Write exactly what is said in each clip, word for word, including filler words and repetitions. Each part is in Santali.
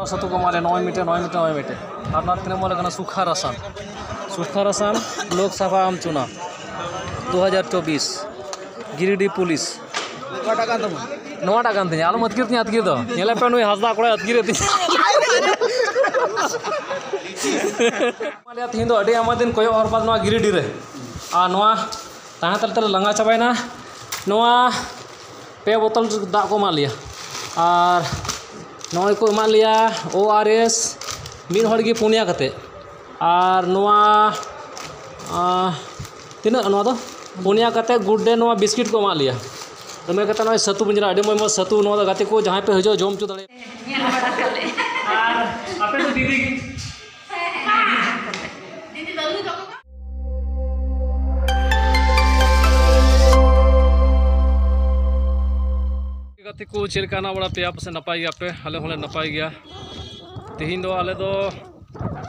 ᱥᱟᱹᱛᱩ ᱠᱚ ᱮᱢᱟᱜ ᱞᱮᱭᱟ, ᱱᱚᱜᱼᱚᱭ ᱢᱤᱫᱴᱮᱱ, ᱱᱚᱜᱼᱚᱭ ᱢᱤᱫᱴᱮᱱ, ᱱᱚᱜᱼᱚᱭ ᱢᱤᱫᱴᱮᱱ᱾ ᱟᱨ ᱱᱚᱣᱟ ᱛᱤᱱᱟᱹᱜ ᱮᱢᱟᱜ ᱞᱮ ᱠᱟᱱᱟ? ᱥᱩᱠᱷᱟ ᱨᱟᱥᱟᱱ, ᱥᱩᱠᱷᱟ ᱨᱟᱥᱟᱱ ᱞᱳᱠ ᱥᱚᱵᱷᱟ ᱟᱢ ᱪᱩᱱᱟ ᱫᱩ ᱦᱟᱡᱟᱨ ᱪᱚᱵᱵᱤᱥ, ᱜᱤᱨᱤᱰᱤ ᱯᱩᱞᱤᱥ᱾ ᱚᱠᱟᱴᱟᱜ ᱠᱟᱱ ᱛᱟᱢᱟ? ᱱᱚᱣᱟᱴᱟᱜ ᱠᱟᱱ ᱛᱤᱧᱟ, ᱟᱞᱚᱢ ᱟᱹᱛᱠᱤᱨ ᱛᱤᱧᱟ, ᱟᱹᱛᱠᱤᱨ ᱫᱚ᱾ ᱧᱮᱞᱮᱫ ᱯᱮ, ᱱᱩᱭ ᱦᱟᱸᱥᱫᱟ ᱠᱚᱲᱟᱭ ᱟᱹᱛᱠᱤᱨᱮᱫ ᱛᱤᱧᱟ᱾ ᱛᱮᱦᱮᱧ ᱫᱚ ᱟᱹᱰᱤ ᱟᱭᱢᱟ ᱫᱤᱱ ᱠᱚᱭᱚᱜ ᱦᱚᱨ ᱵᱟᱫᱽ ᱱᱚᱣᱟ ᱜᱤᱨᱤᱰᱤ ᱨᱮ, ᱟᱨ ᱱᱚᱣᱟ ᱛᱟᱦᱮᱸ ᱛᱟᱞᱮ ᱛᱮᱞᱮ ᱞᱟᱸᱜᱟ ᱪᱟᱵᱟᱭᱮᱱᱟ᱾ ᱱᱚᱣᱟ ᱯᱮ ᱵᱳᱛᱚᱞ ᱫᱟᱜ ᱠᱚ ᱮᱢᱟᱜ ᱞᱮᱭᱟ, ᱟᱨ ᱱᱚᱜᱼᱚᱭ ᱠᱚ ᱮᱢᱟᱜ ᱞᱮᱭᱟ ᱳ ᱟᱨ ᱮᱥ, ᱢᱤᱫ ᱦᱚᱲ ᱜᱮ ᱯᱩᱱᱭᱟ ᱠᱟᱛᱮ᱾ ᱟᱨ ᱱᱚᱣᱟ, ᱟᱸ, ᱛᱤᱱᱟᱹᱜ ᱱᱚᱣᱟ ᱫᱚ? ᱯᱩᱱᱭᱟ ᱠᱟᱛᱮ ᱜᱩᱰ ᱰᱮ ᱱᱚᱣᱟ ᱵᱤᱥᱠᱤᱴ ᱠᱚ ᱮᱢᱟᱜ ᱞᱮᱭᱟ᱾ ᱫᱚᱢᱮ ᱠᱟᱛᱮ ᱱᱚᱜᱼᱚᱭ ᱥᱟᱹᱛᱩ ᱵᱚᱱ ᱡᱮᱨᱟ, ᱟᱹᱰᱤ ᱢᱚᱡᱽ ᱢᱚᱡᱽ ᱥᱟᱹᱛᱩ ᱱᱚᱣᱟ ᱫᱚ, ᱜᱟᱛᱮ ᱠᱚ ᱡᱟᱦᱟᱸᱭ ᱯᱮ ᱦᱤᱡᱩᱜᱼᱟ, ᱡᱚᱢ ᱦᱚᱪᱚ ᱫᱟᱲᱮᱭᱟᱜᱼᱟ᱾ ᱟᱨ ᱟᱯᱮ ᱫᱚ ᱫᱤᱫᱤ ᱜᱮ? ᱜᱟᱛᱮ ᱠᱚ, ᱪᱮᱫ ᱞᱮᱠᱟ ᱦᱮᱱᱟᱜ ᱵᱟᱲᱟ ᱯᱮᱭᱟ? ᱯᱟᱥᱮᱡ ᱱᱟᱯᱟᱭ ᱜᱮᱭᱟ ᱯᱮ, ᱟᱞᱮ ᱦᱚᱸᱞᱮ ᱱᱟᱯᱟᱭ ᱜᱮᱭᱟ᱾ ᱛᱮᱦᱮᱧ ᱫᱚ ᱟᱞᱮ ᱫᱚ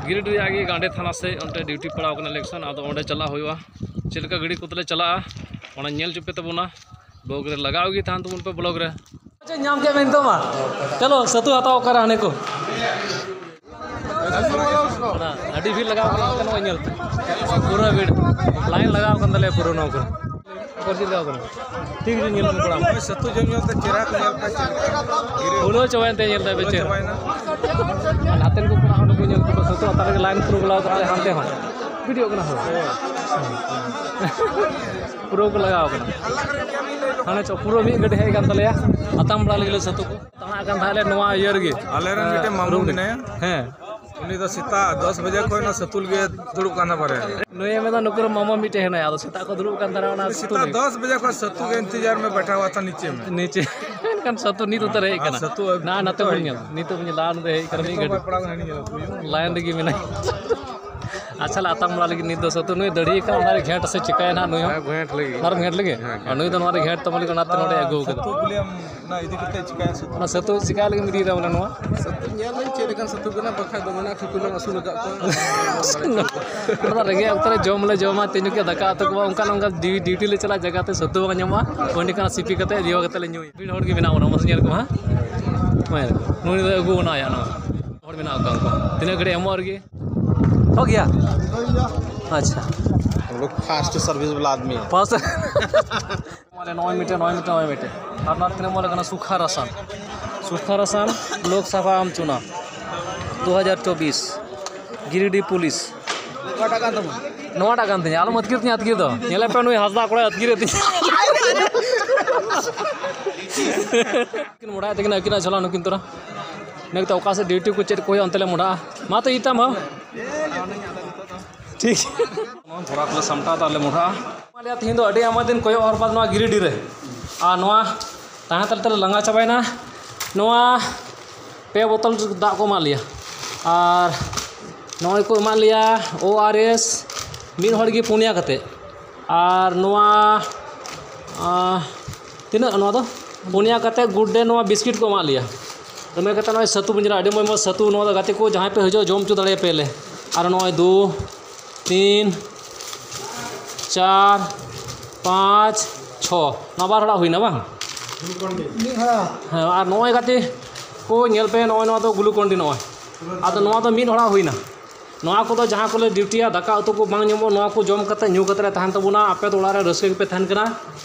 ᱜᱤᱨᱤᱰᱤ ᱨᱮᱭᱟᱜ ᱜᱮ ᱜᱟᱸᱰᱮ ᱛᱷᱟᱱᱟ ᱥᱮᱫ ᱚᱱᱛᱮ ᱰᱤᱭᱩᱴᱤ ᱯᱟᱲᱟᱣ ᱠᱟᱱᱟ, ᱤᱞᱮᱠᱥᱚᱱ, ᱟᱫᱚ ᱚᱸᱰᱮ ᱪᱟᱞᱟᱜ ᱦᱩᱭᱩᱜᱼᱟ᱾ ᱪᱮᱫ ᱞᱮᱠᱟ ᱜᱟᱹᱰᱤ ᱠᱚᱛᱮ ᱞᱮ ᱪᱟᱞᱟᱜᱼᱟ, ᱚᱱᱟ ᱧᱮᱞ ᱦᱚᱪᱚ ᱯᱮ ᱛᱟᱵᱚᱱᱟ᱾ ᱵᱞᱚᱜ ᱨᱮ ᱞᱟᱜᱟᱣ ᱜᱮ ᱛᱟᱦᱮᱱ ᱛᱟᱵᱚᱱ ᱯᱮ, ᱵᱞᱚᱜ ᱨᱮ᱾ ᱪᱮᱫ ᱧᱟᱢ ᱠᱮᱫ ᱢᱮ ᱱᱤᱛᱚᱜ ᱢᱟ? ᱪᱚᱞᱚ, ᱥᱟᱹᱛᱩ ᱦᱟᱛᱟᱣ ᱚᱠᱟᱨᱮ ᱦᱟᱱᱮ ᱠᱚ? ᱟᱹᱰᱤ ᱵᱷᱤᱲ ᱞᱟᱜᱟᱣ ᱠᱟᱱᱟ, ᱱᱚᱜᱼᱚᱭ ᱧᱮᱞ ᱯᱮ᱾ ᱯᱩᱨᱟᱹ ᱵᱷᱤᱲ, ᱞᱟᱭᱤᱱ ᱞᱟᱜᱟᱣ ᱠᱟᱱ ᱛᱟᱞᱮᱭᱟ ᱯᱩᱨᱟᱹ ᱱᱚᱣᱟ ᱠᱚᱨᱮ᱾ ᱚᱠᱚᱭ ᱪᱮᱫ ᱞᱮᱠᱟ ᱠᱟᱱᱟ? ᱴᱷᱤᱠ ᱜᱮ ᱧᱮᱞ ᱢᱮ ᱠᱚᱲᱟ᱾ ᱱᱚᱜᱼᱚᱭ ᱥᱟᱹᱛᱩ ᱡᱚᱢ ᱧᱩ ᱛᱮ ᱪᱮᱦᱨᱟ ᱠᱚ ᱧᱮᱞ ᱯᱮ ᱪᱮᱫ ᱞᱮᱠᱟ᱾ ᱯᱩᱨᱟᱹ ᱪᱟᱵᱟᱭᱮᱱ ᱛᱟᱭᱟ ᱧᱮᱞ ᱛᱟᱭ ᱯᱮ ᱯᱩᱨᱟᱹ ᱪᱮᱦᱨᱟ᱾ ᱪᱟᱵᱟᱭᱮᱱᱟ᱾ ᱟᱨ ᱱᱟᱛᱮᱱ ᱠᱚ ᱠᱚᱲᱟ ᱦᱚᱸ ᱱᱩᱠᱩ ᱧᱮᱞ ᱠᱚ ᱥᱟᱹᱛᱩ ᱟᱛᱟ ᱨᱮᱜᱮ ᱞᱟᱭᱤᱱ ᱯᱩᱨᱟᱹ ᱞᱟᱜᱟᱣ ᱠᱟᱱᱟ ᱦᱟᱱᱛᱮ ᱦᱚᱸ᱾ ᱵᱷᱤᱰᱤᱭᱳ ᱠᱟᱱᱟ ᱦᱳᱭ᱾ ᱯᱩᱨᱟᱹ ᱠᱚ ᱞᱟᱜᱟᱣ ᱠᱟᱱᱟ᱾ ᱦᱟᱱᱮ ᱪᱚ ᱯᱩᱨᱟᱹ ᱢᱤᱫ ᱜᱟᱹᱰᱤ ᱦᱮᱡ ᱟᱠᱟᱱ ᱛᱟᱞᱮᱭᱟ᱾ ᱟᱛᱟᱝ ᱵᱟᱲᱟ ᱞᱟᱹᱜᱤᱫ ᱞᱮ ᱥᱟᱹᱛᱩ ᱠᱚ᱾ ᱛᱟᱲᱟᱜ ᱠᱟᱱ ᱛᱟᱦᱮᱸᱫ ᱞᱮ ᱱᱚᱣᱟ ᱤᱭᱟᱹ ᱨᱮᱜᱮ᱾ ᱟᱞᱮᱨᱮᱱ ᱢᱤᱫᱴᱮᱱ ᱢᱟᱢᱩ ᱨᱩᱢ ᱨᱮ᱾ ᱢᱮᱱᱟᱭᱟ᱾ ᱦᱮᱸ᱾ ᱩᱱᱤ ᱫᱚ ᱥᱮᱛᱟᱜ ᱫᱚᱥ ᱵᱟᱡᱮ ᱠᱷᱚᱱ ᱚᱱᱟ ᱥᱟᱹᱛᱩ ᱞᱟᱹᱜᱤᱫ ᱫᱩᱲᱩᱵ ᱠᱟᱱᱟ ᱵᱟᱨᱦᱮ ᱨᱮ᱾ ᱱᱩᱭᱮ ᱢᱮᱱᱫᱟ ᱱᱩᱠᱩ ᱨᱮᱱ ᱢᱟᱢᱟ ᱢᱤᱫᱴᱮᱡ ᱦᱮᱱᱟᱭᱟ, ᱟᱫᱚ ᱥᱮᱛᱟᱜ ᱠᱷᱚᱱ ᱫᱩᱲᱩᱵ ᱠᱟᱱ ᱛᱟᱦᱮᱱᱟ ᱚᱱᱟ ᱩᱱᱤ ᱥᱟᱹᱛᱩ ᱥᱮᱛᱟᱜ ᱞᱟᱹᱜᱤᱫ᱾ ᱫᱚᱥ ᱵᱟᱡᱮ ᱠᱷᱚᱱ ᱥᱟᱹᱛᱩ ᱜᱮ ᱤᱱᱛᱮᱡᱟᱨ ᱢᱮ ᱵᱟᱭᱴᱷᱟ ᱦᱩᱣᱟ ᱛᱷᱟ ᱱᱤᱪᱮ ᱢᱮ᱾ ᱱᱤᱪᱮ᱾ ᱮᱱᱠᱷᱟᱱ ᱥᱟᱹᱛᱩ ᱱᱤᱛ ᱩᱛᱟᱹᱨ ᱦᱮᱡ ᱟᱨ ᱠᱟᱱᱟ᱾ ᱥᱟᱹᱛᱩ ᱟᱹᱜᱩ ᱱᱟ, ᱱᱟᱛᱮ ᱠᱚ ᱵᱚᱱ ᱦᱤᱡᱩᱜᱼᱟ᱾ ᱧᱮᱞ, ᱱᱤᱛᱚᱜ ᱵᱚᱱ ᱧᱮᱞᱟ, ᱱᱚᱰᱮ ᱦᱮᱡ ᱠᱟᱱᱟ ᱢᱤᱫ ᱜᱷᱟᱹᱲᱤᱡ᱾ ᱞᱟᱭᱤᱱ ᱨᱮᱜᱮ ᱢᱮᱱᱟᱭᱟ᱾ ᱟᱪᱪᱷᱟ, ᱞᱮ ᱟᱛᱟᱝ ᱵᱟᱲᱟ ᱞᱟᱹᱜᱤᱫ ᱱᱤᱛ ᱫᱚ ᱥᱟᱹᱛᱩ ᱱᱩᱭ ᱫᱟᱹᱲᱦᱤ ᱠᱟᱱᱟ, ᱚᱱᱟ ᱨᱮ ᱜᱷᱮᱸᱴ ᱥᱮ ᱪᱤᱠᱟᱭᱟ ᱱᱟᱦᱟᱜ ᱱᱩᱭ ᱦᱚᱸ? ᱦᱮᱸ, ᱜᱷᱮᱸᱴ ᱞᱟᱹᱜᱤᱫ᱾ ᱚᱱᱟ ᱨᱮ ᱜᱷᱮᱸᱴ ᱞᱟᱹᱜᱤᱫ? ᱦᱮᱸ, ᱟᱨ ᱱᱩᱭ ᱫᱚ ᱱᱚᱣᱟ ᱨᱮ ᱜᱷᱮᱸᱴ ᱛᱟᱵᱚ ᱞᱟᱹᱜᱤᱫ ᱚᱱᱟᱛᱮ ᱱᱚᱰᱮ ᱟᱹᱜᱩ ᱠᱟᱫᱟ᱾ ᱥᱟᱹᱛᱩ ᱵᱚᱞᱮ ᱟᱢ ᱚᱱᱟ ᱤᱫᱤ ᱠᱟᱛᱮ ᱪᱤᱠᱟᱹᱭᱟ ᱥᱟᱹᱛᱩ? ᱚᱱᱟ ᱥᱟᱹᱛᱩ ᱪᱤᱠᱟ ᱞᱟᱹᱜᱤᱫ ᱮᱢ ᱤᱫᱤᱭᱮᱫᱟ ᱵᱚᱞᱮ ᱱᱚᱣᱟ? ᱥᱟᱹᱛᱩ ᱧᱮᱞ ᱞᱟᱹᱧ ᱪᱮᱫ ᱞᱮᱠᱟᱱ ᱥᱟᱹᱛᱩ ᱠᱟᱱᱟ, ᱵᱟᱠᱷᱟᱡ ᱫᱚ ᱢᱮᱱᱟᱜ ᱠᱷᱟᱹᱛᱩᱨ ᱞᱟᱝ ᱟᱹᱥᱩᱞ ᱟᱠᱟᱫ ᱠᱚᱣᱟ᱾ ᱚᱱᱟ ᱫᱚ ᱨᱮᱸᱜᱮᱡ ᱚᱠᱛᱚ ᱨᱮ ᱡᱚᱢ ᱞᱮ ᱡᱚᱢᱟ, ᱛᱤᱧᱩ ᱠᱮ ᱫᱟᱠᱟ ᱩᱛᱩ ᱠᱚ, ᱚᱱᱠᱟ ᱚᱱᱠᱟ ᱰᱤ-, ᱰᱤᱭᱩᱴᱤ ᱞᱮ ᱪᱟᱞᱟᱜ ᱡᱟᱭᱜᱟ ᱛᱮ ᱥᱟᱹᱛᱩ ᱵᱟᱝ ᱧᱟᱢᱚᱜᱼᱟ, ᱚᱸᱰᱮ ᱠᱷᱚᱱᱟᱜ ᱥᱤᱯᱤ ᱠᱟᱛᱮ ᱤᱭᱟᱹ ᱠᱟᱛᱮ ᱞᱮ ᱧᱩᱭᱟ᱾ ᱵᱷᱤᱲ ᱦᱚᱲ ᱜᱮ ᱢᱮᱱᱟᱜ ᱵᱚᱱᱟ, ᱢᱟᱥᱮ ᱧᱮᱞ ᱠᱚᱢ ᱦᱟᱸᱜ᱾ ᱦᱮᱸ, ᱱᱩᱭ ᱫᱚ ᱟᱹᱜᱩ ᱵᱚᱱᱟ ᱟᱭᱟᱜ ᱱᱚᱣᱟ᱾ ᱦᱚᱲ ᱢᱮᱱᱟᱜ ᱠᱚᱣᱟ ᱩᱱᱠᱩ᱾ ᱛᱤᱱᱟᱹᱜ ᱜᱷᱟᱹᱲᱤᱡ ᱮᱢᱚᱜ ᱨᱮᱜᱮ? ᱦᱚ ᱜᱮᱭᱟ᱾ ᱟᱪᱪᱷᱟ᱾ हम लोग फास्ट सर्विस वाला आदमी है। ᱯᱟᱥ᱾ ᱢᱟᱱᱮ ᱱᱚᱜᱼᱚᱭ ᱢᱤᱫᱴᱮᱱ, ᱱᱚᱜᱼᱚᱭ ᱢᱤᱫᱴᱮᱱ, ᱱᱚᱜᱼᱚᱭ ᱢᱤᱫᱴᱮᱱ᱾ ᱟᱨ ᱱᱚᱣᱟ ᱛᱤᱱᱟᱹᱜ ᱢᱚᱞᱮ ᱠᱟᱱᱟ? ᱥᱩᱠᱷᱟ ᱨᱟᱥᱟᱱ᱾ ᱥᱩᱠᱷᱟ ᱨᱟᱥᱟᱱ ᱞᱳᱠᱥᱚᱵᱷᱟ ᱟᱢ ᱪᱩᱱᱟ ᱫᱩ ᱦᱟᱡᱟᱨ ᱪᱚᱵᱵᱤᱥ, ᱜᱤᱨᱤᱰᱤ ᱯᱩᱞᱤᱥ᱾ ᱚᱠᱟᱴᱟᱜ ᱠᱟᱱ ᱛᱟᱢᱟ? ᱱᱚᱣᱟᱴᱟᱜ ᱠᱟᱱ ᱛᱤᱧᱟ, ᱟᱞᱚᱢ ᱟᱹᱛᱠᱤᱨ ᱛᱤᱧᱟ, ᱟᱹᱛᱠᱤᱨ ᱫᱚ᱾ ᱧᱮᱞᱮ ᱯᱮ, ᱱᱩᱭ ᱦᱟᱸᱥᱫᱟ ᱠᱚᱲᱟᱭ ᱟᱹᱛᱠᱤᱨᱮᱫ ᱛᱤᱧᱟ᱾ ᱩᱱᱠᱤᱱ ᱢᱚᱰᱟᱭᱮᱫ ᱛᱟᱹᱠᱤᱱᱟ ᱟᱹᱠᱤᱱᱟᱜ ᱡᱷᱚᱞᱟ ᱱᱩᱠᱤᱱ ᱛᱚᱨᱟ᱾ ᱤᱱᱟᱹ ᱠᱟᱛᱮ ᱚᱠᱟ ᱥᱮᱫ ᱰᱤᱭᱩᱴᱤ ᱠᱚ ᱪᱮᱫ ᱠᱚ ᱦᱩᱭᱩᱜᱼᱟ, ᱚᱱᱛᱮ ᱞᱮ ᱢᱚᱰᱟᱜᱼᱟ᱾ ᱢᱟ ᱛᱚ, ᱤᱫᱤ ᱛᱟᱢ ᱦᱳ᱾ ᱴᱷᱤᱠ᱾ ᱱᱚᱣᱟ ᱵᱷᱚᱨᱟ ᱠᱚᱞᱮ ᱥᱟᱢᱴᱟᱣ ᱫᱟ, ᱟᱞᱮ ᱢᱚᱰᱟᱜᱼᱟ᱾ ᱢᱟ ᱞᱟᱹᱭᱟ, ᱛᱮᱦᱮᱧ ᱫᱚ ᱟᱹᱰᱤ ᱟᱭᱢᱟ ᱫᱤᱱ ᱠᱚᱭᱚᱜ ᱦᱚᱨ ᱵᱟᱫᱽ ᱱᱚᱣᱟ ᱜᱤᱨᱤᱰᱤ ᱨᱮ᱾ ᱟᱨ ᱱᱚᱣᱟ ᱛᱟᱦᱮᱸ ᱛᱟᱞᱮ ᱛᱮᱞᱮ ᱞᱟᱸᱜᱟ ᱪᱟᱵᱟᱭᱮᱱᱟ᱾ ᱱᱚᱣᱟ ᱯᱮ ᱵᱳᱛᱚᱞ ᱫᱟᱜ ᱠᱚ ᱮᱢᱟᱜ ᱞᱮᱭᱟ᱾ ᱟᱨ ᱱᱚᱜᱼᱚᱭ ᱠᱚ ᱮᱢᱟᱜ ᱞᱮᱭᱟ ᱳ ᱟᱨ ᱮᱥ, ᱢᱤᱫ ᱦᱚᱲ ᱜᱮ ᱯᱩᱱᱭᱟ ᱠᱟᱛᱮ᱾ ᱟᱨ ᱱᱚᱣᱟ, ᱟᱸ, ᱛᱤᱱᱟᱹᱜ ᱱᱚᱣᱟ ᱫᱚ? ᱯᱩᱱᱭᱟ ᱠᱟᱛᱮ ᱜᱩᱰ ᱰᱮ ᱱᱚᱣᱟ ᱵᱤᱥᱠᱤᱴ ᱠᱚ ᱮᱢᱟᱜ ᱞᱮᱭᱟ᱾ ᱤᱱᱟᱹ ᱠᱟᱛᱮ ᱱᱚᱜᱼᱚᱭ ᱥᱟᱹᱛᱩ ᱵᱤᱧ ᱨᱮ ᱟᱹᱰᱤ ᱢᱚᱡᱽ ᱢᱚᱡᱽ ᱥᱟᱹᱛᱩ, ᱱᱚᱣᱟ ᱫᱚ ᱜᱟᱛᱮ ᱠᱚ ᱡᱟᱦᱟᱸᱭ ᱯᱮ ᱦᱤᱡᱩᱜᱼᱟ, ᱡᱚᱢ ᱦᱚᱪᱚ ᱫᱟᱲᱮᱭᱟᱯᱮᱭᱟᱞᱮ᱾ ᱟᱨ ᱱᱚᱜᱼᱚᱭ ᱫᱩ, ᱛᱤᱱ, ᱪᱟᱨ, ᱯᱟᱸᱪ, ᱪᱷᱚ, ᱱᱚᱣᱟ ᱵᱟᱨ ᱦᱚᱲᱟᱜ ᱦᱩᱭᱱᱟ ᱵᱟᱝ? ᱢᱤᱫ ᱦᱚᱲᱟᱜ᱾ ᱦᱮᱸ, ᱟᱨ ᱱᱚᱜᱼᱚᱭ ᱜᱟᱛᱮ ᱠᱚ ᱧᱮᱞ ᱯᱮ, ᱱᱚᱜᱼᱚᱭ ᱱᱚᱣᱟ ᱫᱚ ᱜᱞᱩᱠᱚᱱ ᱰᱤ ᱱᱚᱜᱼᱚᱭ᱾ ᱟᱫᱚ ᱱᱚᱣᱟ ᱫᱚ ᱢᱤᱫ ᱦᱚᱲᱟᱜ ᱦᱩᱭᱱᱟ᱾ ᱱᱚᱣᱟ ᱠᱚᱫᱚ ᱡᱟᱦᱟᱸ ᱠᱚᱞᱮ ᱰᱤᱭᱩᱴᱤᱭᱟ, ᱫᱟᱠᱟ ᱩᱛᱩ ᱠᱚ ᱵᱟᱝ ᱧᱟᱢᱚᱜ, ᱱᱚᱣᱟ ᱠᱚ ᱡᱚᱢ ᱠᱟᱛᱮ ᱧᱩ ᱠᱟᱛᱮ ᱞᱮ ᱛᱟᱦᱮᱱ ᱛᱟᱵᱚᱱᱟ᱾ ᱟᱯᱮ ᱫᱚ ᱚᱲᱟᱜ ᱨᱮ ᱨᱟᱹᱥᱠᱟᱹ ᱜᱮᱯᱮ ᱛᱟᱦᱮᱱ ᱠᱟᱱᱟ,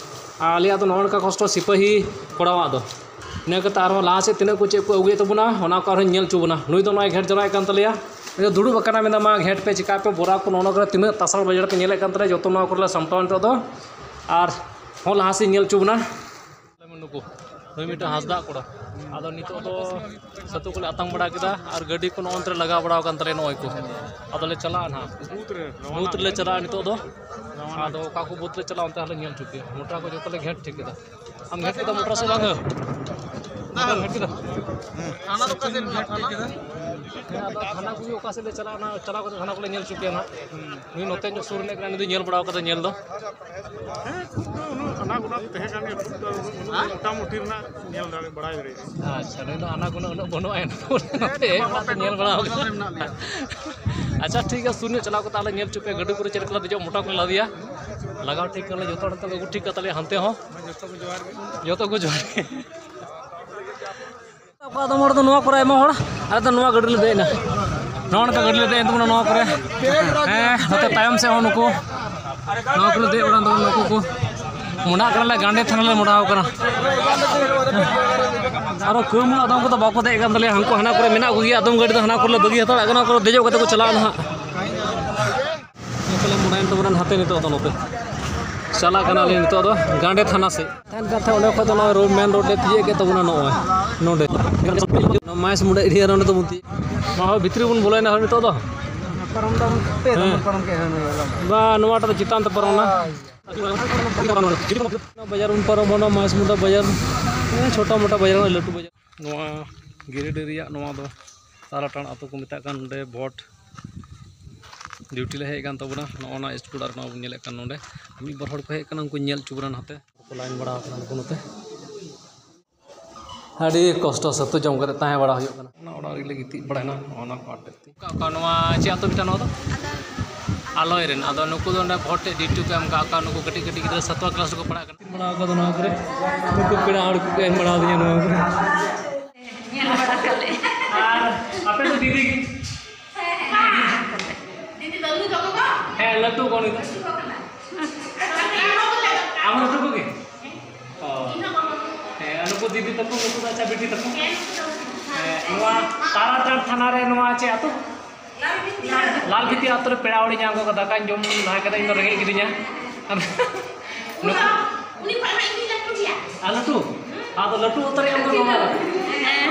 ᱟᱨ ᱟᱞᱮᱭᱟᱜ ᱫᱚ ᱱᱚᱜᱼᱚ ᱱᱚᱝᱠᱟ ᱠᱚᱥᱴᱚ ᱥᱤᱯᱟᱹᱦᱤ ᱠᱚᱲᱟᱣᱟᱜ ᱫᱚ᱾ ᱤᱱᱟᱹ ᱠᱟᱛᱮ ᱟᱨᱦᱚᱸ ᱞᱟᱦᱟ ᱥᱮᱫ ᱛᱤᱱᱟᱹᱜ ᱠᱚ ᱪᱮᱫ ᱠᱚ ᱟᱹᱜᱩᱭᱮᱫ ᱛᱟᱵᱚᱱᱟ, ᱚᱱᱟ ᱠᱚ ᱟᱨᱦᱚᱸᱧ ᱧᱮᱞ ᱦᱚᱪᱚ ᱵᱚᱱᱟ᱾ ᱱᱩᱭ ᱫᱚ ᱱᱚᱜᱼᱚᱭ ᱜᱷᱮᱴ ᱡᱟᱣᱨᱟᱭᱮᱫ ᱠᱟᱱ ᱛᱟᱞᱮᱭᱟ᱾ ᱩᱱᱤ ᱫᱚ ᱫᱩᱲᱩᱵ ᱟᱠᱟᱱᱟ, ᱢᱮᱱᱫᱟ, "ᱢᱟ ᱜᱷᱮᱴ ᱯᱮ, ᱪᱤᱠᱟᱹᱭ ᱯᱮ, ᱵᱚᱨᱟ ᱠᱚ ᱱᱚᱜᱼᱚ ᱱᱚᱣᱟ ᱠᱚᱨᱮ ᱛᱤᱱᱟᱹᱜ ᱛᱟᱥᱟᱲ ᱵᱟᱡᱟᱨ ᱯᱮ ᱧᱮᱞᱮᱫ ᱠᱟᱱ ᱛᱟᱞᱮᱭᱟ, ᱡᱚᱛᱚ ᱱᱚᱣᱟ ᱠᱚᱨᱮ ᱞᱮ ᱥᱟᱢᱴᱟᱣᱟ ᱱᱤᱛᱚᱜ ᱫᱚ᱾" ᱟᱨ ᱦᱚᱸ ᱞᱟᱦᱟ ᱥᱮᱫ ᱧᱮᱞ ᱦᱚᱪᱚ ᱵᱚᱱᱟ᱾ ᱱᱩᱠᱩ, ᱱᱩᱭ ᱢᱤᱫᱴᱟᱝ ᱦᱟᱸᱥᱫᱟ ᱠᱚᱲᱟ᱾ ᱟᱫᱚ ᱱᱤᱛᱚᱜ ᱫᱚ ᱥᱟᱹᱛᱩ ᱠᱚᱞᱮ ᱟᱛᱟᱝ ᱵᱟᱲᱟ ᱠᱮᱫᱟ ᱟᱨ ᱜᱟᱹᱰᱤ ᱠᱚ ᱱᱚᱜᱼᱚ ᱱᱚᱛᱮ ᱨᱮ ᱞᱟᱜᱟᱣ ᱵᱟᱲᱟ ᱟᱠᱟᱱ ᱛᱟᱞᱮᱭᱟ ᱱᱚᱜᱼᱚᱭ ᱠᱚ᱾ ᱟᱫᱚ ᱞᱮ ᱪᱟᱞᱟᱜᱼᱟ ᱱᱟᱦᱟᱜ᱾ ᱵᱩᱛᱷ ᱨᱮ ᱨᱟᱣᱟᱱᱟ᱾ ᱵᱩᱛᱷ ᱨᱮᱞᱮ ᱪᱟᱞᱟᱜᱼᱟ ᱱᱤᱛᱚᱜ ᱫᱚ᱾ ᱟᱫᱚ ᱚᱠᱟ ᱠᱚ ᱵᱩᱛᱷ ᱞᱮ ᱪᱟᱞᱟᱜᱼᱟ, ᱚᱱᱛᱮ ᱦᱚᱸᱞᱮ ᱧᱮᱞ ᱦᱚᱪᱚ ᱯᱮᱭᱟ᱾ ᱢᱚᱴᱨᱟ ᱠᱚ ᱡᱚᱛᱚ ᱞᱮ ᱜᱷᱮᱴ ᱴᱷᱤᱠ ᱠᱮᱫᱟ᱾ ᱟᱢ ᱜᱷᱮᱴ ᱠᱮᱫᱟ ᱢᱚᱴᱨᱟ ᱥᱮ ᱵᱟᱝ ᱦᱳ? ᱢᱚᱴᱨᱟ ᱜᱷᱮᱴ ᱠᱮᱫᱟ? ᱦᱮᱸ, ᱟᱫᱚ ᱛᱷᱟᱱᱟ ᱠᱚᱜᱮ ᱚᱠᱟ ᱥᱮᱫ ᱞᱮ ᱪᱟᱞᱟᱜᱼᱟ, ᱚᱱᱟ ᱪᱟᱞᱟᱣ ᱠᱟᱛᱮ ᱛᱷᱟᱱᱟ ᱠᱚᱞᱮ ᱧᱮᱞ ᱦᱚᱪᱚ ᱯᱮᱭᱟ ᱱᱟᱦᱟᱜ᱾ ᱱᱩᱭ ᱱᱚᱛᱮ ᱧᱚᱜ ᱥᱩᱨ ᱨᱤᱱᱤᱡ ᱠᱟᱱᱟᱭ, ᱱᱩᱭ ᱫᱚᱭ ᱧᱮᱞ ᱵᱟᱲᱟ ᱠᱟᱫᱟ ᱧᱮᱞ ᱫᱚ᱾ ᱦᱮᱸ, ᱠᱷᱩᱵ ᱫᱚ ᱩᱱᱟᱹᱜ ᱟᱱᱟ ᱜᱚᱱᱟ ᱫᱚ ᱛᱟᱦᱮᱸ ᱠᱟᱱ ᱜᱮᱭᱟ, ᱠᱷᱩᱵ ᱫᱚ ᱩᱱᱟᱹᱜ ᱵᱟᱹᱱᱩᱜᱼᱟ, ᱢᱚᱴᱟᱢᱩᱴᱤ ᱨᱮᱱᱟᱜ ᱧᱮᱞ ᱫᱟᱲᱮ, ᱵᱟᱲᱟᱭ ᱫᱟᱲᱮᱭᱟᱜᱼᱟ᱾ ᱟᱪᱪᱷᱟ, ᱱᱩᱭ ᱫᱚ ᱟᱱᱟ ᱜᱚᱱᱟ ᱩᱱᱟᱹᱜ ᱵᱟᱹᱱᱩᱜᱼᱟ, ᱮᱱ ᱦᱚᱸ ᱧᱮᱞ ᱵᱟᱲᱟ ᱟᱠᱟᱫᱟ᱾ ᱢᱮᱱᱟᱜ ᱞᱮᱭᱟ᱾ ᱟᱪᱪᱷᱟ, ᱴᱷᱤᱠ ᱜᱮᱭᱟ, ᱥᱩᱨ ᱧᱚᱜ ᱪᱟᱞᱟᱣ ᱠᱟᱛᱮ ᱟᱞᱮ ᱧᱮᱞ ᱦᱚᱪᱚ ᱯᱮᱭᱟ, ᱜᱟᱹᱰᱤ ᱠᱚᱨᱮ ᱪᱮᱫ ᱞᱮᱠᱟ ᱞᱮ ᱫᱮᱡᱚᱜᱼᱟ, ᱢᱚᱴᱟ ᱠᱚᱞᱮ ᱞᱟᱫᱮᱭᱟ, ᱞᱟᱜᱟᱣ ᱴᱷᱤᱠ ᱠᱟᱱᱟ, ᱡᱚᱛᱚ ᱦᱚᱲ ᱱᱤᱛᱚᱜ ᱟᱹᱜᱩ ᱴᱷᱤᱠ ᱠᱟᱜ ᱛᱟᱞᱮᱭᱟ ᱦᱟᱱᱛᱮ ᱦᱚᱸ᱾ ᱡᱚᱛᱚ ᱠᱚ ᱡᱚᱦᱟᱨ ᱜᱮ᱾ ᱡᱚᱛᱚ ᱠᱚ ᱡᱚᱦᱟᱨ ᱜᱮ᱾ ᱟᱫᱚᱢ ᱦᱚᱲ ᱫᱚ ᱱᱚᱣᱟ ᱠᱚᱨᱮ, ᱟᱭᱢᱟ ᱦᱚᱲ, ᱟᱞᱮ ᱫᱚ ᱱᱚᱣᱟ ᱜᱟᱹᱰᱤ ᱞᱮ ᱫᱮᱡ ᱮᱱᱟ᱾ ᱱᱚᱣᱟ ᱱᱚᱛᱮ ᱜᱟᱹᱰᱤ ᱞᱮ ᱫᱮᱡ ᱮᱱ ᱛᱟᱵᱚᱱᱟ ᱱᱚᱣᱟ ᱠᱚᱨᱮ᱾ ᱦᱮᱸ, ᱱᱚᱛᱮ ᱛᱟᱭᱚᱢ ᱥᱮᱫ ᱦᱚᱸ ᱱᱩᱠᱩ, ᱱᱚᱣᱟ ᱠᱚᱨᱮ ᱫᱮᱡ ᱵᱟᱲᱟ ᱫᱚ ᱱᱩᱠᱩ ᱠᱚ ᱢᱚᱰᱟᱜ ᱠᱟᱱᱟᱞᱮ, ᱜᱟᱸᱰᱮ ᱛᱷᱟᱱᱟ ᱞᱮ ᱢᱚᱰᱟᱣ ᱠᱟᱱᱟ᱾ ᱟᱨᱚ ᱠᱟᱹᱢ ᱦᱚᱸ ᱟᱫᱚᱢ ᱠᱚᱫᱚ ᱵᱟᱠᱚ ᱫᱮᱡ ᱠᱟᱱ ᱛᱟᱞᱮᱭᱟ, ᱦᱟᱱᱠᱩ ᱦᱟᱱᱟ ᱠᱚᱨᱮ ᱢᱮᱱᱟᱜ ᱠᱚᱜᱮᱭᱟ, ᱟᱫᱚᱢ ᱜᱟᱹᱰᱤ ᱫᱚ ᱦᱟᱱᱟ ᱠᱚᱨᱮ ᱞᱮ ᱵᱟᱹᱜᱤ ᱦᱟᱛᱟᱲᱟᱜ ᱠᱟᱱᱟ, ᱠᱚᱨᱮ ᱫᱮᱡᱚᱜ ᱠᱟᱛᱮ ᱠᱚ ᱪᱟᱞᱟᱜᱼᱟ ᱱᱟᱦᱟᱜ᱾ ᱱᱚᱛᱮ ᱞᱮ ᱢᱚᱰᱟᱭᱮᱱ ᱛᱟᱵᱚᱱᱟ ᱱᱟᱛᱮ ᱱᱤᱛᱚᱜ ᱫᱚ ᱱᱚᱛᱮ᱾ ᱪᱟᱞᱟᱜ ᱠᱟᱱᱟᱞᱮ ᱱᱤᱛᱚᱜ ᱫᱚ ᱜᱟᱸᱰᱮ ᱛᱷᱟᱱᱟ ᱥᱮᱫ᱾ ᱛᱟᱦᱮᱱ ᱠᱟᱱ ᱛᱟᱦᱮᱸᱫ ᱚᱸᱰᱮ ᱠᱷᱚᱱ ᱫᱚ ᱱᱚᱜᱼᱚᱭ ᱨᱳᱰ, ᱢᱮᱱ ᱨᱳᱰ ᱞᱮ ᱛᱤᱭᱳᱜ ᱠᱮᱫ ᱛᱟᱵᱚᱱᱟ ᱱᱚᱜᱼᱚᱭ ᱱᱚᱰᱮ᱾ ᱱᱚᱣᱟ ᱢᱟᱭᱤᱥ ᱢᱩᱰᱟ ᱮᱨᱤᱭᱟ ᱨᱮ ᱱᱚᱰᱮ ᱫᱚ ᱵᱚᱱ ᱛᱤᱭᱳᱜ᱾ ᱱᱚᱣᱟ ᱦᱚᱸ ᱵᱷᱤᱛᱨᱤ ᱵᱚᱱ ᱵᱚᱞᱚᱭᱮᱱᱟ ᱦᱳᱭ ᱱᱤᱛᱚᱜ ᱫᱚ᱾ ᱯᱟᱨᱚᱢ ᱫᱚ ᱯᱮ ᱦᱮᱸ᱾ ᱫᱚᱢᱮ ᱯᱟᱨᱚᱢ ᱠᱮᱫ ᱦᱟᱱᱮ ᱦᱚᱞᱟ᱾ ᱵᱟ, ᱱᱚᱣᱟᱴᱟᱜ ᱫᱚ ᱪᱮᱛᱟᱱ ᱛᱮ ᱯᱟᱨᱚᱢ ᱮᱱᱟ᱾ ᱵᱟᱡᱟᱨ ᱵᱚᱱ ᱯᱟᱨᱚᱢ ᱮᱱᱟ, ᱢᱟᱭᱤᱥ ᱢᱩᱰᱟ ᱵᱟᱡᱟᱨ᱾ ᱦᱮᱸ, ᱪᱷᱳᱴᱟ ᱢᱳᱴᱟ ᱵᱟᱡᱟᱨ, ᱞᱟᱹᱴᱩ ᱵᱟᱡᱟᱨ᱾ ᱱᱚᱣᱟ ᱜᱤᱨᱤᱰᱤ ᱨᱮᱭᱟᱜ ᱱᱚᱣᱟ ᱫᱚ ᱛᱟᱨᱟᱴᱟᱲ ᱟᱛᱳ ᱠᱚ ᱢᱮᱛᱟᱜ ᱠᱟᱱ, ᱱᱚᱰᱮ ᱵᱷᱳᱴ ᱰᱤᱭᱩᱴᱤ ᱞᱮ ᱦᱮᱡ ᱟᱠᱟᱱ ᱛᱟᱵᱚᱱᱟ᱾ ᱱᱚᱜᱼᱚ ᱱᱟ ᱥᱠᱩᱴᱟᱨ ᱱᱚᱣᱟ ᱵᱚᱱ ᱧᱮᱞᱮᱫ ᱠᱟᱱ ᱱᱚᱰᱮ ᱢᱤᱫ ᱵᱟᱨ ᱦᱚᱲ ᱠᱚ ᱦᱮᱡ ᱟᱠᱟᱱᱟ, ᱩᱱᱠᱩ ᱧᱮᱞ ᱦᱚᱪᱚ ᱵᱚᱱᱟ ᱱᱟᱛᱮ᱾ ᱠᱚ ᱞᱟᱭᱤᱱ ᱵᱟᱲᱟ ᱟᱠᱟᱱᱟ ᱱᱩᱠᱩ ᱱᱚᱛᱮ᱾ ᱟᱹᱰᱤ ᱠᱚᱥᱴᱚ ᱥᱟᱹᱛᱩ ᱡᱚᱢ ᱠᱟᱛᱮ ᱛᱟᱦᱮᱸ ᱵᱟᱲᱟ ᱦᱩᱭᱩᱜ ᱠᱟᱱᱟ᱾ ᱚᱱᱟ ᱚᱲᱟᱜ ᱨᱮᱜᱮ ᱞᱮ ᱜᱤᱛᱤᱡ ᱵᱟᱲᱟᱭᱮᱱᱟ᱾ ᱚᱱᱟ ᱠᱚ ᱟᱴᱮᱫ ᱛᱮ᱾ ᱚᱠᱟ, ᱚᱠᱟ ᱱᱚᱣᱟ ᱪᱮᱫ ᱟᱛᱳ ᱢᱤᱫᱴᱟᱝ ᱱᱚᱣᱟ ᱫᱚ? ᱟᱞᱚᱭ ᱨᱮᱱ᱾ ᱟᱫᱚ ᱱᱩᱠᱩ ᱫᱚ ᱚᱸᱰᱮ ᱵᱷᱳᱴ ᱴᱷᱮᱡ ᱰᱤᱭᱩᱴᱤ ᱠᱚ ᱮᱢ ᱠᱟᱜ ᱠᱚᱣᱟ᱾ ᱱᱩᱠᱩ ᱠᱟᱹᱴᱤᱡ ᱠᱟᱹᱴᱤᱡ ᱜᱤᱫᱽᱨᱟᱹ ᱥᱟᱛᱣᱟ ᱠᱞᱟᱥ ᱨᱮᱠᱚ ᱯᱟᱲᱦᱟᱜ ᱠᱟᱱᱟ᱾ ᱵᱟᱲᱟ ᱟᱠᱟᱫᱟ ᱱᱚᱣᱟ ᱠᱚᱨᱮ᱾ ᱱᱩᱠᱩ ᱯᱮᱲᱟ ᱦᱚᱲ ᱠᱚᱠᱚ ᱮᱢ ᱵᱟᱲᱟ ᱟᱹᱫᱤᱧᱟ ᱱᱚᱣᱟ ᱠᱚᱨᱮ᱾ ᱧᱮᱞ ᱵᱟᱲᱟ ᱠᱟᱜ ᱞᱮ᱾ ᱟᱨ ᱟᱯᱮ ᱫᱚ ᱫᱤᱫᱤ ᱜᱮ? ᱫᱤᱫᱤ ᱫᱚ ᱱᱩᱭ ᱫᱚ ᱜᱚᱜᱚ? ᱦᱮᱸ, ᱞᱟᱹᱴᱩ ᱠᱚ ᱩᱱᱤ ᱫᱚ᱾ ᱞᱟᱹᱴᱩ ᱠᱚ ᱠᱟᱱᱟ᱾ ᱟᱢ ᱞᱟᱹᱴᱩ ᱠᱚᱜᱮ? ᱚ᱾ ᱤᱧ ᱦᱚᱸ ᱜᱚᱜᱚ᱾ ᱦᱮᱸ, ᱟᱨ ᱱᱩᱠᱩ ᱫᱤᱫᱤ ᱛᱟᱠᱚ, ᱱᱩᱠᱩ ᱫᱚ ᱟᱪᱪᱷᱟ ᱵᱤᱴᱤ ᱛᱟᱠᱚ? ᱦᱮᱸ, ᱱᱩᱠᱩ ᱫᱚ᱾ ᱦᱮᱸ, ᱱᱚᱣᱟ ᱛᱟᱨᱟᱴᱟᱲ ᱛᱷᱟᱱᱟ ᱨᱮ ᱱᱚᱣᱟ ᱪᱮᱫ ᱟᱹᱛᱩ? ᱞᱟᱞ ᱵᱤᱴᱤ᱾ ᱞᱟᱞ ᱵᱤᱴᱤ ᱟᱹᱛᱩ ᱨᱮ ᱯᱮᱲᱟ ᱦᱚᱲᱤᱧ ᱧᱟᱢ ᱠᱚ, ᱫᱟᱠᱟᱧ ᱡᱚᱢ ᱞᱟᱦᱟ ᱠᱮᱫᱟ, ᱤᱧ ᱫᱚ ᱨᱮᱸᱜᱮᱡ ᱠᱤᱫᱤᱧᱟ᱾ ᱟᱫᱚ ᱩᱱᱤ ᱫᱚ, ᱩᱱᱤ ᱠᱷᱚᱱ ᱦᱚᱸ ᱤᱧ ᱞᱟᱹᱴᱩ ᱜᱮᱭᱟ᱾ ᱟᱨ ᱞᱟᱹᱴᱩ? ᱟᱫᱚ ᱞᱟᱹᱴᱩ ᱩᱛᱟᱹᱨᱤᱡ ᱟᱢ ᱫᱚ ᱱᱚᱣᱟ ᱫᱚ᱾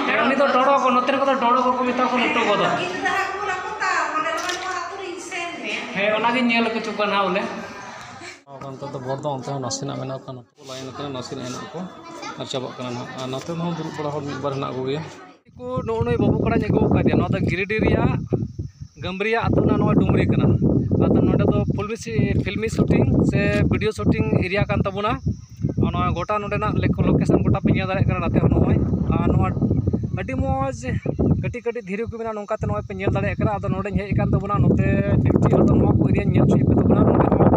ᱦᱮᱸ, ᱩᱱᱤ ᱫᱚ ᱰᱚᱲᱚ ᱠᱚ, ᱱᱚᱛᱮ ᱨᱮᱠᱚ ᱫᱚ ᱰᱚᱲᱚ ᱠᱚᱠᱚ ᱢᱮᱛᱟ ᱠᱚ, ᱞᱟᱹᱴᱩ ᱠᱚᱫᱚ᱾ ᱤᱧ ᱫᱚ ᱦᱟᱸᱜ ᱠᱚ ᱞᱟᱠᱚ ᱛᱟ, ᱢᱟᱱᱮ ᱱᱚᱜᱼᱚᱭ ᱱᱚᱣᱟ ᱟᱹᱛᱩ ᱨᱮ ᱤᱧ ᱥᱮᱱ ᱮᱱᱟ᱾ ᱦᱮᱸ, ᱚᱱᱟᱜᱤᱧ ᱧᱮᱞ ᱦᱚᱪᱚ ᱠᱟᱱᱟ ᱵᱚᱞᱮ᱾ ᱱᱚᱛᱮ ᱫᱚ ᱵᱚᱨ ᱫᱚ ᱚᱱᱛᱮ ᱦᱚᱸ ᱱᱟᱥᱮᱱᱟᱜ ᱢᱮᱱᱟᱜ ᱠᱚᱣᱟ, ᱱᱚᱛᱮ ᱠᱚ ᱞᱟᱭᱤᱱ ᱟᱠᱟᱱᱟ, ᱱᱟᱥᱮᱱᱟᱜ ᱦᱮᱱᱟᱜ ᱠᱚᱣᱟ ᱟᱨ ᱪᱟᱵᱟᱜ ᱠᱟᱱᱟ ᱱᱟᱦᱟᱜ᱾ ᱟᱨ ᱱᱚᱛᱮ ᱦᱚᱸ ᱫᱩᱲᱩᱵ ᱵᱟᱲᱟ ᱦᱚᱲ ᱢᱤᱫ ᱵᱟᱨ ᱦᱮᱱᱟᱜ ᱠᱚᱜᱮᱭᱟ᱾ ᱠᱚ ᱱᱚᱜᱼᱚ ᱱᱩᱭ ᱵᱟᱹᱵᱩ ᱠᱚᱲᱟᱧ ᱟᱹᱜᱩ ᱟᱠᱟᱫᱮᱭᱟ, ᱱᱚᱣᱟ ᱫᱚ ᱜᱤᱨᱤᱰᱤ ᱨᱮᱭᱟᱜ ᱜᱟᱹᱢᱵᱨᱤᱭᱟ ᱟᱹᱛᱩ ᱨᱮᱱᱟᱜ ᱱᱚᱣᱟ ᱰᱩᱝᱨᱤ ᱠᱟᱱᱟ᱾ ᱟᱫᱚ ᱱᱚᱰᱮ ᱫᱚ ᱯᱷᱤᱞᱢᱤ ᱥᱤ-, ᱯᱷᱤᱞᱢᱤ ᱥᱩᱴᱤᱝ ᱥᱮ ᱵᱷᱤᱰᱤᱭᱳ ᱥᱩᱴᱤᱝ ᱮᱨᱤᱭᱟ ᱠᱟᱱ ᱛᱟᱵᱚᱱᱟ᱾ ᱟᱨ ᱱᱚᱣᱟ ᱜᱚᱴᱟ ᱱᱚᱰᱮᱱᱟᱜ ᱞᱮᱠ-, ᱞᱳᱠᱮᱥᱚᱱ ᱜᱚᱴᱟ ᱯᱮ ᱧᱮᱞ ᱫᱟᱲᱮᱭᱟᱜ ᱠᱟᱱᱟ᱾ ᱱᱚᱛᱮ ᱦᱚᱸ ᱱᱚᱜᱼᱚᱭ, ᱟᱨ ᱱᱚᱣᱟ ᱟᱹᱰᱤ ᱢᱚᱡᱽ ᱠᱟᱹᱴᱤᱡ ᱠᱟᱹᱴᱤᱡ ᱫᱷᱤᱨᱤ ᱠᱚ ᱢᱮᱱᱟᱜᱼᱟ, ᱱᱚᱝᱠᱟ ᱛᱮ ᱱᱚᱜᱼᱚᱭ ᱯᱮ ᱧᱮᱞ ᱫᱟᱲᱮᱭᱟᱜ ᱠᱟᱱᱟ᱾ ᱟᱫᱚ ᱱᱚᱰᱮᱧ ᱦᱮᱡ ᱟᱠᱟᱱ ᱛᱟᱵᱚᱱᱟ, ᱱᱚᱛᱮ ᱰᱤᱭᱩᱴᱤ ᱨᱮᱫᱚ ᱱᱚᱣᱟ ᱠᱚ ᱮᱨᱤᱭᱟᱧ ᱧᱮᱞ ᱦᱚᱪᱚᱭᱮᱫ ᱯᱮ ᱛᱟᱵᱚᱱᱟ᱾ ᱱᱚᱰᱮ ᱦᱚᱸ,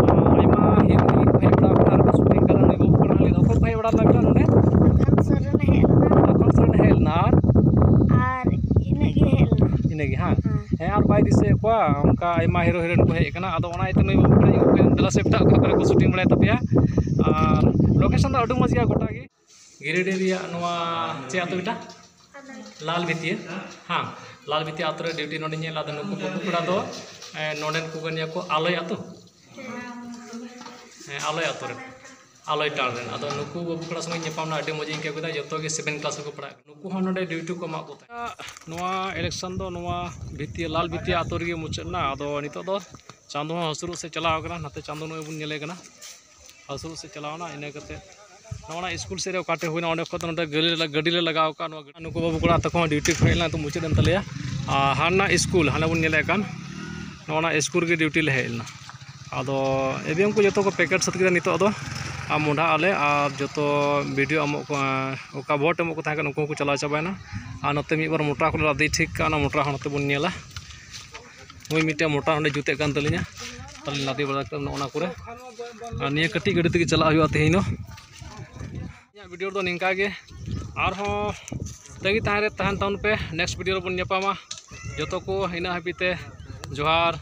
ᱟᱨ ᱟᱭᱢᱟ ᱦᱤᱨᱳ ᱦᱤᱨᱳᱭᱤᱱ ᱠᱚ ᱦᱮᱡ ᱵᱟᱲᱟ ᱟᱠᱟᱱᱟ ᱟᱨ ᱠᱚ ᱥᱩᱴᱤᱝ ᱠᱟᱱᱟ᱾ ᱱᱩᱭ ᱵᱟᱹᱵᱩ ᱠᱚᱲᱟ ᱦᱚᱸ ᱞᱟᱹᱭ ᱮᱫᱟ, ᱚᱠᱚᱭ ᱠᱚ ᱦᱮᱡ ᱵᱟᱲᱟ ᱞᱮᱱᱟ ᱱᱚᱰᱮ? ᱟᱥᱟᱢ ᱥᱩᱨ ᱨᱮᱞᱮ ᱦᱮᱡ ᱞᱮᱱᱟ᱾ ᱟᱥᱟᱢ ᱥᱩᱨ ᱨᱮ ᱦᱮᱡ ᱞᱮᱱᱟ᱾ ᱤᱱᱟᱹᱜᱮ ᱦᱟᱸ᱾ ᱦᱮᱸ, ᱟᱨ ᱵᱟᱭ ᱫᱤᱥᱟᱹᱭᱮᱫ ᱠᱚᱣᱟ, ᱚᱱᱠᱟ ᱟᱭᱢᱟ ᱦᱤᱨᱳ ᱦᱤᱨᱳᱭᱤᱱ ᱠᱚ ᱦᱮᱡ ᱟᱠᱟᱱᱟ᱾ ᱟᱫᱚ ᱚᱱᱟ ᱤᱭᱟᱹᱛᱮ ᱱᱩᱭ ᱵᱟᱹᱵᱩ ᱠᱚᱲᱟ ᱫᱮᱞᱟ ᱥᱮ ᱮᱴᱟᱜ ᱚᱠᱟ ᱠᱚᱨᱮ ᱠᱚ ᱥᱩᱴᱤᱝ ᱵᱟᱲᱟᱭ ᱛᱟᱯᱮᱭᱟ᱾ ᱟᱨ ᱞᱳᱠᱮᱥᱚᱱ ᱫᱚ ᱟᱹᱰᱤ ᱢᱚᱡᱽ ᱜᱮᱭᱟ ᱜᱚᱴᱟ ᱜᱮ᱾ ᱜᱤᱨᱤᱰᱤ ᱨᱮᱭᱟᱜ ᱱᱚᱣᱟ ᱪᱮᱫ ᱟᱹᱛᱩ ᱢᱮᱛᱟᱜᱼᱟ? ᱞᱟᱞ ᱵᱷᱤᱛᱤᱭᱟᱹ᱾ ᱦᱮᱸ, ᱞᱟᱞ ᱵᱷᱤᱛᱤᱭᱟᱹ ᱟᱹᱛᱩ ᱨᱮ ᱰᱤᱭᱩᱴᱤ ᱱᱚᱰᱮ ᱧᱮᱞ᱾ ᱟᱫᱚ ᱱᱩᱠᱩ ᱵᱟᱹᱵᱩ ᱠᱚᱲᱟ ᱫᱚ ᱮ, ᱱᱚᱰᱮᱱ ᱠᱚ ᱠᱟᱱ ᱜᱮᱭᱟ ᱠᱚ, ᱟᱞᱚᱭ ᱟᱹᱛᱩ᱾ ᱦᱮᱸ, ᱟᱞᱚᱭ ᱟᱹᱛᱩ ᱨᱮᱱ, ᱟᱞᱚᱭ ᱴᱟᱲ ᱨᱮᱱ᱾ ᱟᱫᱚ ᱱᱩᱠᱩ ᱵᱟᱹᱵᱩ ᱠᱚᱲᱟ ᱥᱚᱸᱜᱮ ᱧᱟᱯᱟᱢ ᱨᱮᱱᱟᱜ ᱟᱹᱰᱤ ᱢᱚᱡᱽ ᱤᱧ ᱟᱹᱭᱠᱟᱹᱣ ᱠᱮᱫᱟ᱾ ᱡᱚᱛᱚ ᱜᱮ ᱥᱮᱵᱷᱮᱱ ᱠᱞᱟᱥ ᱨᱮᱠᱚ ᱯᱟᱲᱦᱟᱜ ᱠᱟᱱᱟ᱾ ᱱᱩᱠᱩ ᱦᱚᱸ ᱱᱚᱰᱮ ᱰᱤᱭᱩᱴᱤ ᱠᱚ ᱮᱢᱟᱜ ᱠᱚ ᱛᱟᱦᱮᱸᱫ᱾ ᱱᱚᱣᱟ ᱤᱞᱮᱠᱥᱚᱱ ᱫᱚ ᱱᱚᱣᱟ ᱵᱷᱤᱛᱤᱭᱟᱹ, ᱞᱟᱞ ᱵᱷᱤᱛᱤᱭᱟᱹ ᱟᱹᱛᱩ ᱨᱮᱜᱮ ᱢᱩᱪᱟᱹᱫ ᱮᱱᱟ᱾ ᱟᱫᱚ ᱱᱤᱛᱚᱜ ᱫᱚ ᱪᱟᱸᱫᱚ ᱦᱚᱸ ᱦᱟᱹᱥᱩᱨᱚᱜ ᱥᱮᱫ ᱪᱟᱞᱟᱣ ᱟᱠᱟᱱᱟ᱾ ᱱᱟᱛᱮ ᱪᱟᱸᱫᱚ ᱱᱚᱜᱼᱚᱭ ᱵᱚᱱ ᱧᱮᱞᱮ ᱠᱟᱱᱟ, ᱦᱟᱹᱥᱩᱨᱚᱜ ᱥᱮᱫ ᱪᱟᱞᱟᱣ ᱮᱱᱟ᱾ ᱤᱱᱟᱹ ᱠᱟᱛᱮ ᱱᱚᱜᱼᱚ ᱱᱟ ᱥᱠᱩᱞ ᱥᱮᱫ ᱨᱮ ᱚᱠᱟᱴᱷᱮᱡ ᱦᱩᱭᱱᱟ, ᱚᱸᱰᱮ ᱠᱷᱚᱱ ᱫᱚ ᱱᱚᱰᱮ ᱜᱟᱹᱰᱤ ᱞᱮ, ᱜᱟᱹᱰᱤ ᱞᱮ ᱞᱟᱜᱟᱣ ᱟᱠᱟᱫ᱾ ᱱᱚᱣᱟ ᱱᱩᱠᱩ ᱵᱟᱹᱵᱩ ᱠᱚᱲᱟ ᱛᱟᱠᱚ ᱦᱚᱸ ᱰᱤᱭᱩᱴᱤ ᱠᱚ ᱦᱮᱡ ᱞᱮᱱᱟ, ᱱᱤᱛᱚᱜ ᱢᱩᱪᱟᱹᱫ ᱮᱱ ᱛᱟᱞᱮᱭᱟ᱾ ᱟᱨ ᱦᱟᱱᱟ ᱥᱠᱩᱞ, ᱦᱟᱱᱮ ᱵᱚᱱ ᱧᱮᱞᱮᱫ ᱠᱟᱱ, ᱱᱚᱜᱼᱚ ᱱᱟ ᱥᱠᱩᱞ ᱨᱮᱜᱮ ᱰᱤᱭᱩᱴᱤ ᱞᱮ ᱦᱮᱡ ᱞᱮᱱᱟ᱾ ᱟᱫᱚ ᱮᱵᱤᱮᱢ ᱠᱚ ᱡᱚᱛᱚ ᱠᱚ ᱯᱮᱠᱮᱴ ᱥᱟᱹᱛ ᱠᱮᱫᱟ᱾ ᱱᱤᱛᱚᱜ ᱫᱚ ᱟᱨ ᱢᱚᱰᱷᱟ ᱟᱞᱮ ᱟᱨ ᱡᱚᱛᱚ ᱵᱤᱰᱤᱭᱳ ᱮᱢᱚᱜ ᱠᱚ, ᱚᱠᱟ ᱵᱷᱳᱴ ᱮᱢᱚᱜ ᱠᱚ ᱛᱟᱦᱮᱸ ᱠᱟᱱᱟ, ᱩᱱᱠᱩ ᱦᱚᱸᱠᱚ ᱪᱟᱞᱟᱣ ᱪᱟᱵᱟᱭᱮᱱᱟ᱾ ᱟᱨ ᱱᱚᱛᱮ ᱢᱤᱫ ᱵᱟᱨ ᱢᱚᱴᱨᱟ ᱠᱚᱞᱮ ᱞᱟᱫᱮ ᱴᱷᱤᱠ ᱠᱟᱜᱼᱟ, ᱚᱱᱟ ᱢᱚᱴᱨᱟ ᱦᱚᱸ ᱱᱚᱛᱮ ᱵᱚᱱ ᱧᱮᱞᱟ᱾ ᱱᱩᱭ ᱢᱤᱫᱴᱮᱱ ᱢᱚᱴᱨᱟ ᱚᱸᱰᱮ ᱡᱩᱛᱮᱫ ᱠᱟᱱ ᱛᱟᱹᱞᱤᱧᱟ, ᱛᱟᱦᱞᱮ ᱞᱟᱫᱮ ᱵᱟᱲᱟ ᱠᱟᱛᱮ ᱱᱚᱜᱼᱚ ᱱᱟ ᱠᱚᱨᱮ᱾ ᱟᱨ ᱱᱤᱭᱟᱹ ᱠᱟᱹᱴᱤᱡ ᱜᱟᱹᱰᱤ ᱛᱮᱜᱮ ᱪᱟᱞᱟᱜ ᱦᱩᱭᱩᱜᱼᱟ ᱛᱮᱦᱮᱧ ᱫᱚ᱾ ᱤᱧᱟᱹᱜ ᱵᱷᱤᱰᱤᱭᱳ ᱫᱚ ᱱᱤᱝᱠᱟ ᱜᱮ, ᱟᱨᱦᱚᱸ ᱛᱟᱺᱜᱤ ᱛᱟᱦᱮᱸ ᱨᱮ ᱛᱟᱦᱮᱱ ᱛᱟᱵᱚᱱ ᱯᱮ, ᱱᱮᱠᱥᱴ ᱵᱷᱤᱰᱤᱭᱳ ᱨᱮᱵᱚᱱ ᱧᱟᱯᱟᱢᱟ᱾ ᱡᱚᱛᱚ ᱠᱚ ᱤᱱᱟᱹᱜ ᱦᱟᱹᱵᱤᱡ ᱛᱮ ᱡᱚᱦᱟᱨ᱾